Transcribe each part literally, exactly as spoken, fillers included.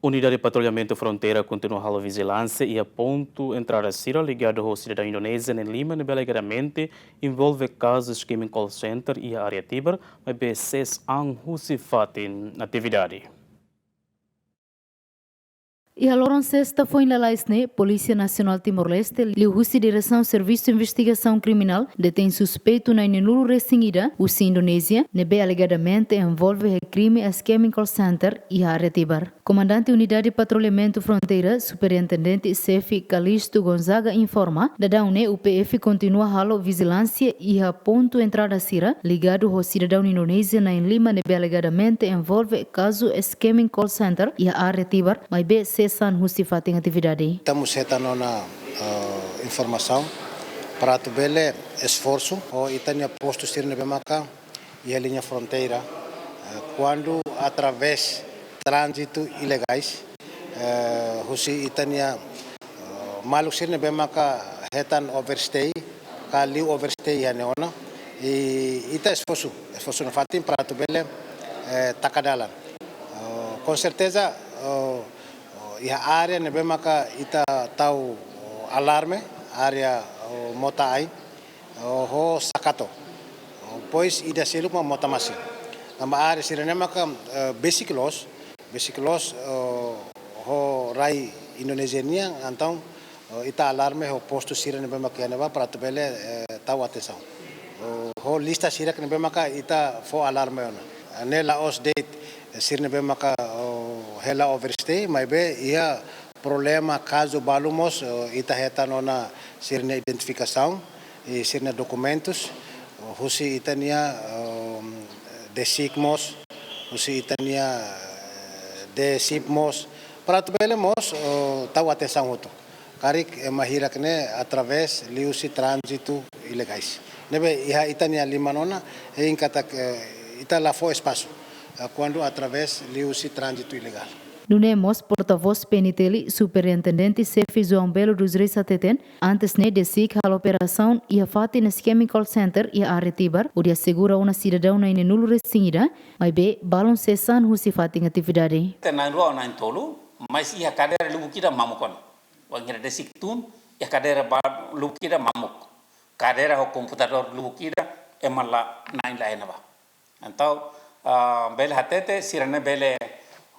Unidade Patrullamentu Fronteira kontinua halo vijilánsia iha pontu entrada sira ligadu ho sidadaun Indonézia na'in lima ne'ebé alegadamente envolve kazu scamming call center iha área Tibar, maibé sees an husi fatin atividade. Iha loron sesta foin lalais ne'e, Polísia Nasionál Timor-Leste, liuhusi Diresaun Servisu Investigasaun Kriminál, detein suspeitu na'in-nulu resin ida, husi Indonézia, ne'ebé alegadamente envolve iha krime scamming call center iha área Tibar. Komandante Unidade Patrullamentu Fronteira, Superintendente Xefe Calixto Gonzaga informa, daudaun ne'e U P F kontinua halo vijilánsia iha pontu entrada sira, ligadu ho sidadaun Indonézia na'in lima ne'ebé alegadamente envolve kazu scamming call center iha área Tibar, maibé sees an husi fatin atividade. Ita mós hetan ona, eh, informasaun para atu bele esforsu ho ita-nia postu sira ne'ebé maka iha liña fronteira, eh, kuandu através tránzitu ilegais, eh, husi ita-nia, eh, maluk sira ne'ebé maka hetan overstay, ka liu overstay iha ne'e ona, i ita esforsu, esforsu nafatin para atu bele, eh, taka dalan. Eh, com certeza, eh, iha área ne'ebé maka ita tau, eh, alarme, área, eh, mota-ain, eh, ho sakato. Eh, depois ida seluk mak mota-masin. Tanba área sira-ne'e maka, eh, besik loos, besik loos, eh, ho rai Indonézia nian, entaun, eh, ita alarme ho postu sira ne'ebé maka iha ne'ebá para atu bele, eh, tau atensaun. Eh, ho lista sira ne'ebé maka ita fó alarme ona. Eh, ne'e la'ós de'it, eh, sira ne'ebé maka, eh, hela overstay, maibé iha problema kazu balu mós, eh, ita hetan ona sira-nia identifikasaun, i sira-nia dokumentus, eh, husi ita-nia, eh, DECIC mós, husi ita-nia, eh, DECIP mós, para atu bele mós, eh, tau atensaun hotu. Karik, eh, ema hirak ne'e através liuhusi tránzitu ilegais. Ne'ebé iha ita-nia liman ona, hein katak, eh, ita la fó espasu, eh, kuandu através liuhusi tránzitu ilegál. Nune'e mós portavós P N T L, Superintendente Xefe João Belo dos Reis hateten, antes ne'e DECIC halo operasaun iha fatin scamming call center iha área Tibar, hodi asegura ona sidadaun na'in-nulu resin ida, maibé balun sees an husi fatin atividade. Te na'in-rua, na'in-tolu, mas iha kadeira lubuk ida mamuk ona. Wainhira DECIC tun, iha kadeira ba lubuk ida mamuk. Kadeira ho komputadór lubuk ida, ema la na'in la iha ne'ebá. Entaun, ah, bele hatete, sira-ne'e bele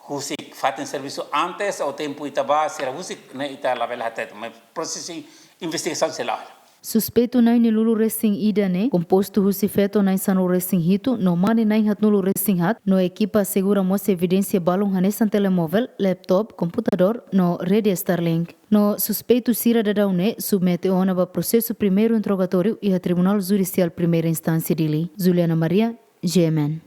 husik fatin servisu antes, ou tempu ita bá, sira husik ne'e ita labele hatete. Mas prosesu investigasaun sei la'o. Suspeitu na'in-nulu resin ida ne'e, kompostu husi feto na'in-sanulu resin hitu, no mane na'in-haatnulu resin haat, no ekipa asegura mós evidénsia balun hanesan telemóvel, laptop, komputadór, no rede Starlink. No suspeitu sira daudaun ne'e, submete ona ba prosesu primeiru interrogatóriu iha Tribunál Judisiál Primeira Instánsia Dili. Juliana Maria, G M N.